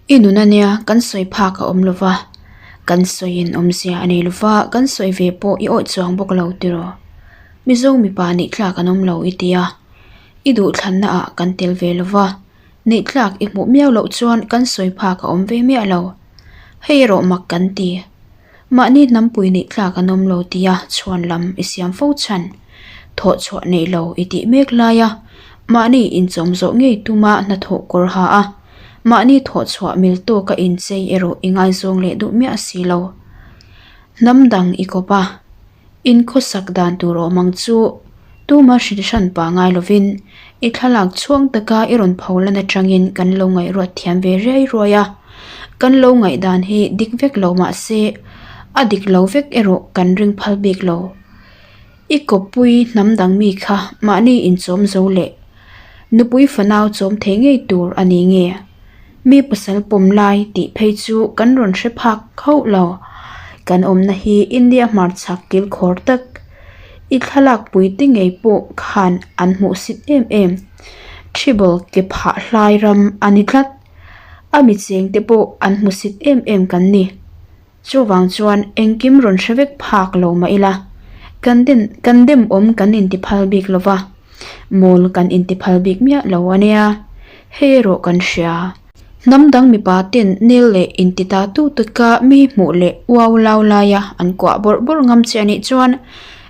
I nun ania kan sawi phak a awm lova, kan sawiin awmzia a nei lova, kan sawi ve pawh i awih chuang bawk lo tiraw? Mizo mipa neih tlak an awm lo i ti a, i duhthlanna ah kan tel ve lova, neih tlak i hmuh miau loh chuan kan sawi phak a awm ve miah lo. Hei erawh mak kan ti. Mahni hnampui neih tlak an awm lo tia chhuan lam i siam fo chhan. Thawh chhuah neih lo i tih mek laia mahni inchawm zawh ngei tuma hnathawh kawr ha a, mahni thawh chhuah mil tawka inchei erawh i ngaizawng leh duh miah si lo. Hnam dang i kawp a. In khawsak dan tur awm ang chu tuma hrilh hran pah ngai lovin i thlalak chhuang taka i rawn pho lan atangin kan lo ngaihruat thiam ve riai ruai a, kan lo ngaihdan hi dik vek lo mah se a dik lo vek erawh kan ring phal bik lo. I kawppui hnam dang mi kha mahni inchawm zo leh nupui fanau chawm thei ngei tur a ni nge? Mi pasal pawm lai tih phei chu kan rawn hre phak hauh lo. Kan awmna hi India hmarchhak kilkhawr tak i thlalak pui te ngei pawh khan an hmuhsit em em. Tribal ke phah hlai ram a ni tlat. A mi cheng te pawh an hmusit em em kan ni. Chuvang chuan engkim rawn hre vek phak lo mah ila, kan den kan dem awm kan inti phal bik lo va, mawl kan inti phal bik miah lo a nia, hei erawh kan hria. Hnam dang mipa ten nel leh inti ta tu taka mi hmuh leh uau lau laia an kuah bawrh bawrh ngam che a nih chuan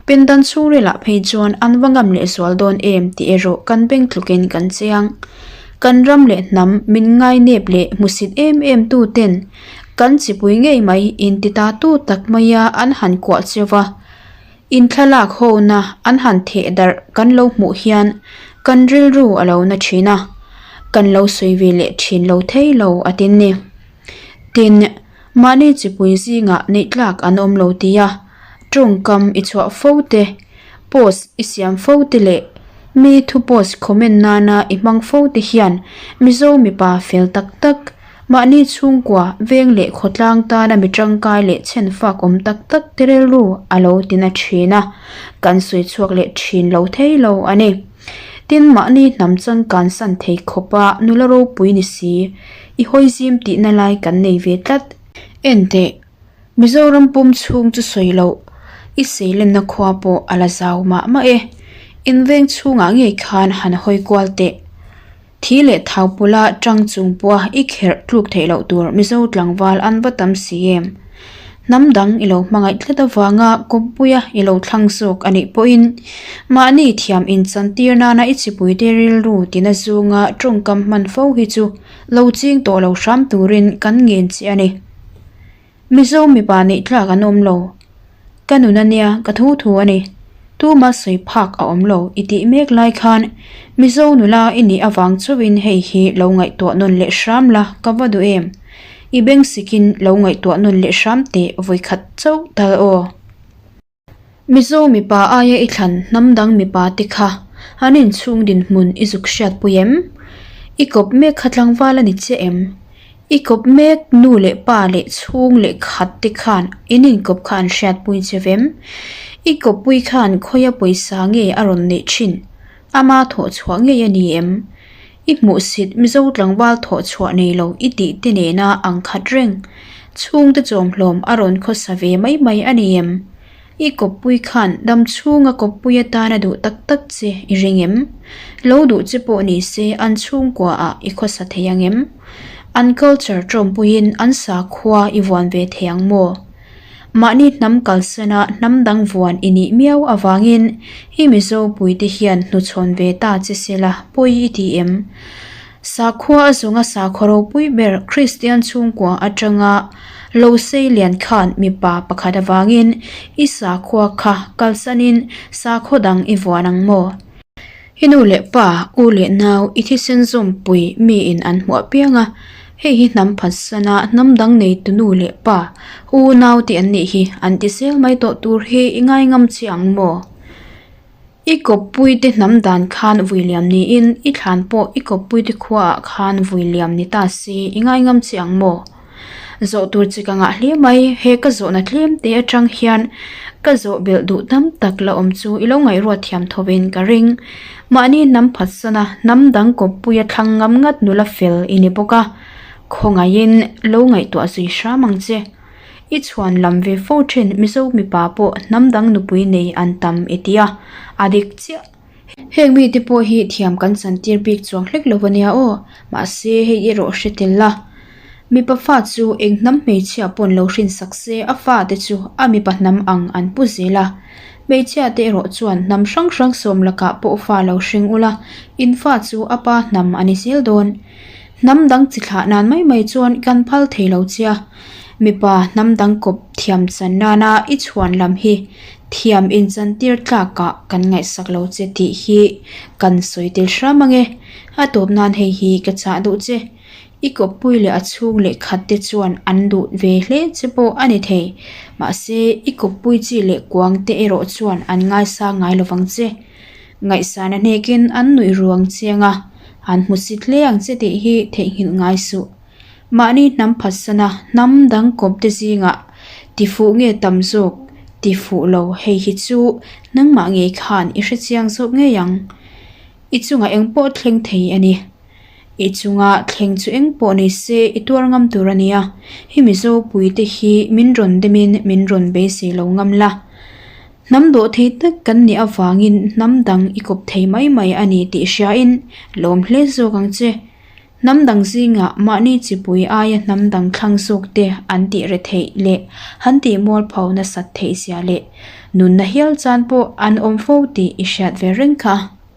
pindan chhungrilah phei chuan an va ngam leh zual dawn em tih erawh kan beng tlukin kan chiang. Kan ram leh hnam min ngainep leh hmusit em em tu ten Kan chipui ngei mai inti ta tu tak maia an han kuah cheu va, in thlalak hona an han theh darh kan lo hmuh hian kan rilru a lo na thin a, kan lo sawi ve leh thin lo thei lo a tin ni. Tin, mahni chipui zingah neih tlak an awm lo tia tawngkam i chhuah fo te, post i siam fo te leh mi thu post comment nana i hmang fo te hian Mizo mipa fel tak tak Mahni chhungkua, veng leh khawtlang tana mi tangkai leh chhen fak awm tak tak te rilru a lo ti na thin a, kan sawi chhuak leh thin lo thei lo a ni. Tin, mahni hnam changkan san thei khawpa nula ropui ni si, i hawi zim tihna lai kan nei ve tlat. Enteh, Mizoram pum chhung chu sawi loh, i seilenna khua pawh a la zau mah mah e. In veng chhungah ngei khan han hawi kual teh. Thi leh thau pula tang chung pawha i kherh tluk theih loh tur Mizo tlangval an va tam si em? Hnam dang i lo hmangaih tlat avanga kawppuia i lo thlang zawk a nih pawhin mahni thiam inchantir nana i chipuite rilru tina zunga tawngkam hman fo hi chu lo ching tawh lo hram turin kan ngen che a ni. Mizo mipa neih tlak an awm lo. Ka nun ania ka thu thu a ni. Tuma sawi phak a awm lo i tih mek lai khan Mizo nula i nih avang chauhin hei hi lo ngaihtuah nawn leh hram la ka va duh em? I beng sikin lo ngaihtuah nawn leh hram teh vawikhat chauh tal aw. Mizo mipa aia i thlan hnam dang mipa te kha an inchhung dinhmun i zuk hriatpui em? I kawp mek kha tlangval a ni che em? I kawp mek nu leh pa leh chhung leh khat te khan in inkawp kha an hriatpui che vem? I kawppui khan khawia pawisa nge a rawn neih thin? Ama thawh chhuah ngei a ni em? I hmuhsit Mizo tlangval thawh chhuah nei lo i tih te nena ang khat reng. Chhungte chawmhlawm a rawn khawsa ve mai mai a ni em? I kawppui khan dam chhunga kawppui atana duh tak tak che i ring em? Lo duh che pawh ni se an chhungkua ah i khawsa thei ang em? An culture tawmpuiin an sakhua i vuan ve thei ang maw? Mahni hnam kalsana hnam dang vuan i nih miau avangin i Mizo puite hian hnuchhawn ve ta che sela pawi i ti em? Sakhua a zawnga sakhaw ropui ber Kristian chhungkua atanga lo sei lian khan mipa pakhat avangin i sakhua kha kalsanin sakhaw dang i vuan ang maw? I nu leh pa, u leh nau, i thisen zawmpui miin an hmuah piang a, hei hi hnam phatsana hnam dang neitu nu leh pa, u nau te an nih hi an ti zel mai tawh tur hi i ngai ngam che ang maw? I kawppui te hnam dan khan vui liam niin i thlan pawh i kawppui te khuaah khan vui liam ni ta se i ngai ngam che ang maw? Zawh tur chi ka ngah hle mai, he ka zawhna tlem te atang hian ka zawh belh duh tam tak la awm chu i lo ngaihruat thiam thovin ka ring. Mahni hnam phatsana hnam dang kawppuia thlang ngam ngat nula fel i ni bawk a. Khawngaihin lo ngaihtuah zui hram ang che. I chhuan lam ve fo thin Mizo mipa pawh hnam dang nupui nei an tam i ti a, a dik chiah. Heng mite pawh hi thiam kan chantir bik chuang hlek lo ania aw, mahse hei erawh hre tel la. Mipa fa chu eng hnam hmeichhia pawn lo hrinsak se a fate chu a mipa hnam ang an pu zel a. Hmeichhia te erawh chuan hnam hrang hrang sawm lakah pawh fa lo hring ula, in fa chu a pa hnam a ni zel dawn. Hnam dang chi thlah nan mai mai chuan kan phal thei lo che a, mipa hnam dang kawp thiam chan nana i chhuan lam hi thiam inchantir tlakah kan ngaihsak lo che tih hi kan sawi tel hram ange. A tawp nan hei hi ka chah duh che. I kawppui leh a chhung leh khat te chuan an duh ve hle che pawh a ni thei. Mahse, i kawppui chi leh kuang te erawh chuan an ngaisang ngai lovang che. Ngaihsan a hnekin an nuih ruang chiang a, an hmusit hle ang che tih hi theihnghilh ngai suh. Mahni hnam phatsana hnam dang kawp te zingah tifuh nge tam zawk tifuh lo hei hi chu nangmah ngei khan i hrechiang zawk ngei ang. I chungah eng pawh thleng thei a ni. I chunga thleng chu eng pawh ni se i tuar ngam tur a nia. Hi Mizo puite hi min rawn demin min rawn beisei lo ngam la. Hnam dawh thei tak kan nih avangin hnam dang i kawp thei mai mai a ni tih hriain lawm hle zawk ang che. Hnam dang zingah mahni chipui aia hnam dang thlang zawk te an tih re theih leh han tih mualpho nasat theih zia leh nunna hial chan pawh an awm fo tih i hriat ve reng kha.